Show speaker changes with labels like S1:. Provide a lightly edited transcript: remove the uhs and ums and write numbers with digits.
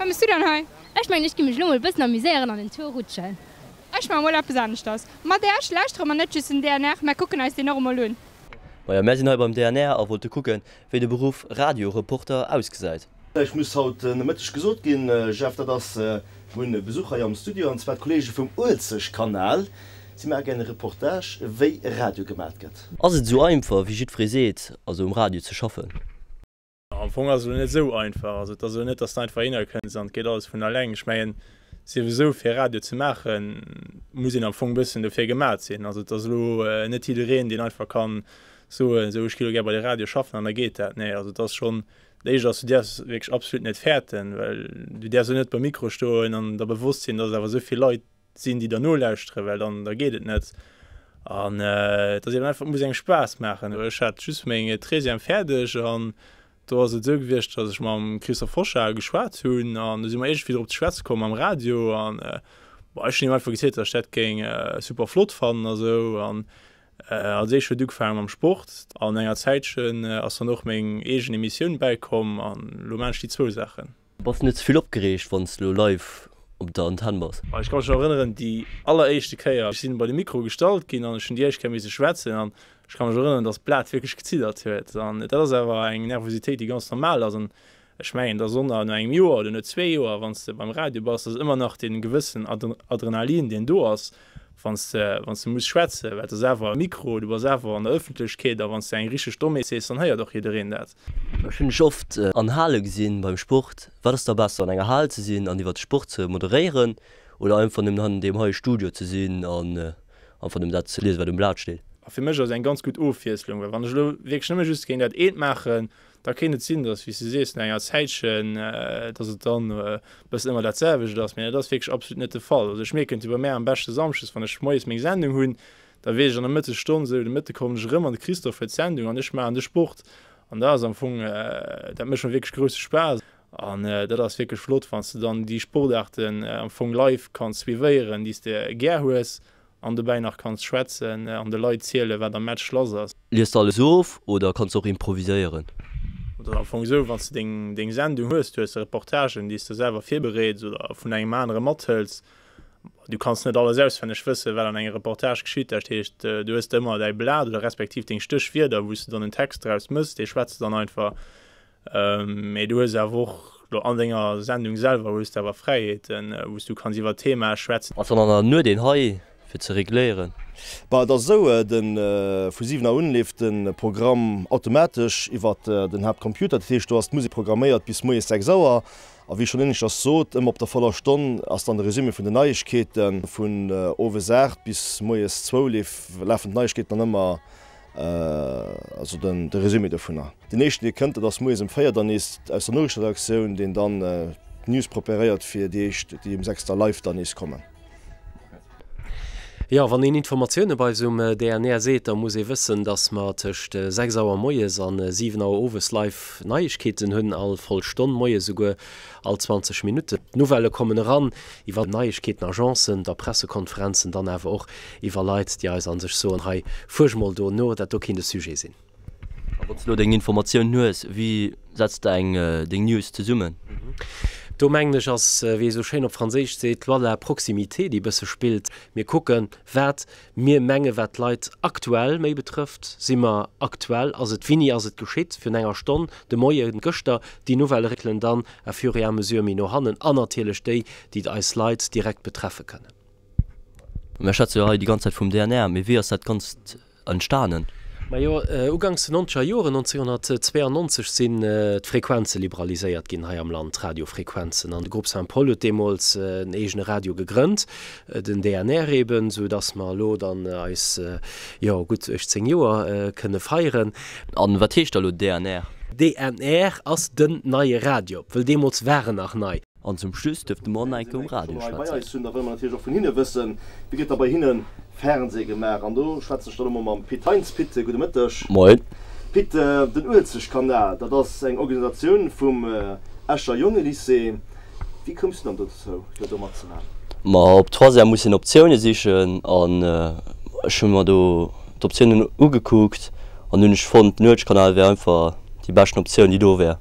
S1: Wat mëss du dann hei?
S2: Ech mengen ech gi mech elo mol e bëssen amuséieren an en Tour rutschen.
S1: Ech maache mol eppes aneschters. Mat Äech lauschtere mer net just den DNR, mä kucken eis deen och emol un.
S3: Majo, mär sinn hei beim DNR a wollte kucken, wéi de Beruff Radioreporter ausgesäit.
S4: Ech muss haut Nomëtteg gesot ginn, Jeff, dat ass, mir hunn Besuch hei am Studio, an zwar d'Kollege vum Uelzechtkanal. Si maache gär e Reportage, wéi Radio gemat gëtt.
S3: Ass et esou einfach, wéi jiddweree seet, also um Radio ze schaffen?
S5: Am Fong ass et elo net esou einfach. Also et ass elo net, datt s de einfach hinner kënns an et geet alles vun alleng. Ech mengen, sief esou, fir Radio ze maachen, muss een am Fong e bëssen dofir gemat sinn. Also et ass elo net jiddereen, deen einfach kann soen, esou ech gi elo gär bei de Radio schaffen an da geet dat. Nee, also et ass schonn, dat éischt ass, du däerfs wierklech absolut net fäerten, well du däerfs elo net beim Mikro stoen an der bewosst sinn, datt awer esou vill Leit sinn, déi der nolauschteren, well dann da geet et net. An et ass eben einfach, et muss engem Spaass maachen. Ech hat just meng Treizième fäerdeg an do ass et esou gewiescht, datt ech mam Christophe Hochard geschwat hunn an do si mer iergendwéi drop ze schwätze komm am Radio an bon, ech hunn him einfach gezielt, datt ech dat géing super flott fannen a sou. An als éischt huet ugefaange mam Sport an enger Zäitchen ass dann och meng eegen Emissioun bäikomm an elo maachen ech déi zwou Saachen.
S3: Bass de net ze vill opgereegt wanns de lo live op der Antenn bass?
S5: Ech ka mech nach erënneren déi alleréischte Kéier, ech sinn bei de Mikro gestallt ginn an ech hunn déi éischt Kéier misse schwätzen an ech ka mech erënneren, dass d'Blat wierklech geziddert huet an dat ass awer eng Nervositéit déi ganz normal ass an ech mengen dass och nach no engem Joer oder no zwee Joer wann s de beim Radio bass, dass ëmmer nach dee gewëssen Adrenalin deen do ass wann s de wann s de muss schwätzen, well et ass awer e Mikro, du bass awer an der Ëffentlechkeet a wann s de eng richteg Dommheet sees, dann héiert och jiddereen dat.
S3: Ech hunn dech oft an Hale gesinn beim Sport. Wat ass da besser, an enger Hal ze sinn an iwwer de Sport ze moderéieren oder einfach nëmmen hannen deem heie Studio ze sinn an einfach nëmmen dat ze liesen, wat um Blat steet?
S5: A fir mech ass et eng ganz gutt Ofwiesslung, well wann ech elo wierklech nëmme just géing dat eent maachen, Da kéint et sinn, datt, wéi s de sees, no enger Zäitchen, datt et dann e bëssen ëmmer dat selwecht ass. Mee dat ass wierklech absolut net de Fall. Also ech mierken et jo bei mär am beschte samschdes, wann ech moies meng Sendung hunn, da weess ech an der Mëttesstonn, esou de Mëtte kommen ech erëm an de Christophe huet d'Sendung an ech maachen de Sport. An dat ass am Fong, dat mécht mer wierklech grousse Spaass. An dat ass wierklech flott, wann s de dann déi Sportaarten am Fong live kanns suivéieren, déi s de gär hues. An dobäi nach kanns schwätzen an de Leit zielen, wat am Match lass ass.
S3: Liest de alles of oder kanns de och improviséieren?
S5: Et ass am Fong esou, wann s de deng deng Sendung hues, du hues Reportagen, déi s de selwer virbereets oder vun engem anere mathëls. Du kanns net alles auswenneg wëssen, wat an enger Reportage geschitt. Dat heescht, du hues ëmmer däi Blat oder respektiv deng Stéchwierder, wou s de dann en Text draus mëss, dee schwätz de dann einfach. Mee du hues awer och lo an denger Sendung selwer hues de awer Fräiheeten, wou s du kanns iwwer Themae schwätzen.
S3: Ass dann an der Nuet een hei fir ze regléieren?
S4: Bah, et ass esou, de vu 7 Auer un leeft de Programm automatesch iwwer den Haaptcomputer. Dat heescht, do ass d'Musek programméiert bis moies 6 Auer. A wéi schonn éineschters sot, ëmmer op der voller Stonn ass dann de Resumé vun den Neiegkeeten. Vun owes 8 bis moies zwou lafen d'Neiegkeeten dann ëmmer Also den de Resumé dovunner. Deen éischten dee kënnt, dat ass moies ëm 4 dann nees aus der Noriichteredaktioun, deen dann d'News preparéiert fir déi éischt déi um 6 da live dann nees kommen.
S6: Jo, wann een Informatioune bei eis um DNR seet, da muss ee wëssen, datt mer tëscht 6 Auer moies an 7 Auer owes live Neiegkeeten hunn, all voll Stonn, moies esouguer all 20 Minutten. D'Nouvellë kommen eran iwwer Neiegkeeten-Agencen, da Pressekonferenzen, dann awer och iwwer Leit, déi eis a sech soen, hei fuersch mol do no, dat do kéint e Sujet sinn.
S3: A wann s de elo deng Informatiounen hues, wéi setz de eng deng News zesummen?
S6: Do mengen ech ass, wéi ee sou schéin op Franséisch seet, d'Loi de la proximité, déi e bësse spillt. Mir kucken, wat mir mengen, wat d'Leit aktuell méi betrëfft. Si mer aktuell? Ass et wini ass et geschitt? Virun enger Stonn, de Moien, gëschter? Déi Nouvellë réckelen dann à fur et à mesure méi no hannen an natierlech déi, déi eis Leit direkt betreffe kënnen.
S3: Mir schwätze jo hei déi ganz Zäit vum DNR, mee wéi ass dat Ganzt entstanen?
S6: Majo, uganks den nonzeger Joren, 1992, sinn d'Frequenze liberaliséiert ginn hei am Land, d'Radiofrequenzen. An de Groupe Saint-Paul huet deemools en eegene Radio gegrënnt, den DNR eben, sou dass mer elo dann eis, jo, gutt 18 Joer kënne feieren.
S3: An wat heescht da elo DNR?
S6: DNR ass den neie Radio, wëll deemools war en nach nei.
S3: An zum Schluss duerf de Mann enke um Radio
S4: Bei
S3: schwätzen.
S4: eis hunn, da wëlle mer natierlech och vun hinne wëssen, wéi gëtt da bei hinne Fernseh gemaach. An do schwätzen ech dann emol mam Pit Heintz. Pit, gudde Mëtteg.
S3: Moien.
S4: Pit, den Uelzechtkanal, dat ass eng Organisatioun vum Escher Jongelycée. Wéi koums du dann dozou, fir do matzemaachen?
S3: Ma op Troisième muss een Optioune sichen an ech hu mer do d'Optiounen ugekuckt an hunn ech fonnt, den Uelzechtkanal wär einfach déi beschten Optioun, déi do wär.